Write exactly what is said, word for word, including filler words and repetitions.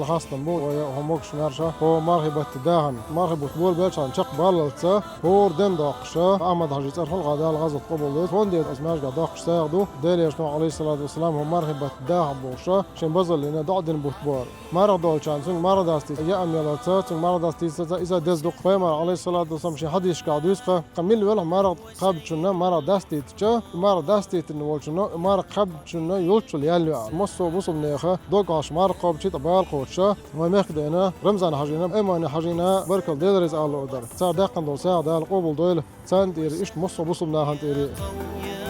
Хастам бу вай хӀумогаш маьрша, хӀо мархий бетта дахана. Мархий бутт болабелча хьан чакхбаллалца, хӀора ден доккхуша, Ахьмад-Хьажий цӀерах хьалха Дала гӀазот къобал дойла. ХӀунда деза ас маьршагахь доккхуш сагӀа ду? Делера Элчано, Ӏалайхи ссалату вассалам, хӀо мархий бетта даха бохуша, шен базаллина доӀа дина бутт бора. Марха долчарна цунга марха дастийца яа мелаца, цунга марха дастийца иза деза ду. Пайхамара, Ӏалайхиссалату вассалам, шен хьадисашкахь дуьйцу-кх, кхин мила велахь марха кхаьбчунна марха дастийтича, марха дастийтина волчунна, марха кхаьбчунна йолччул ял ю аьлла. Массо а бусалба нехан дог хьош марха кхобучу тӀе бала кхочуша, вайн мехкан дена Рамзан-Хьажина, Аймани-Хьажина баркалла, Дела реза ала луур дара. Цара даьккхина долу сагӀа Дала къобал дойла, царна тӀера иштта массо а бусалба нахана тӀера а.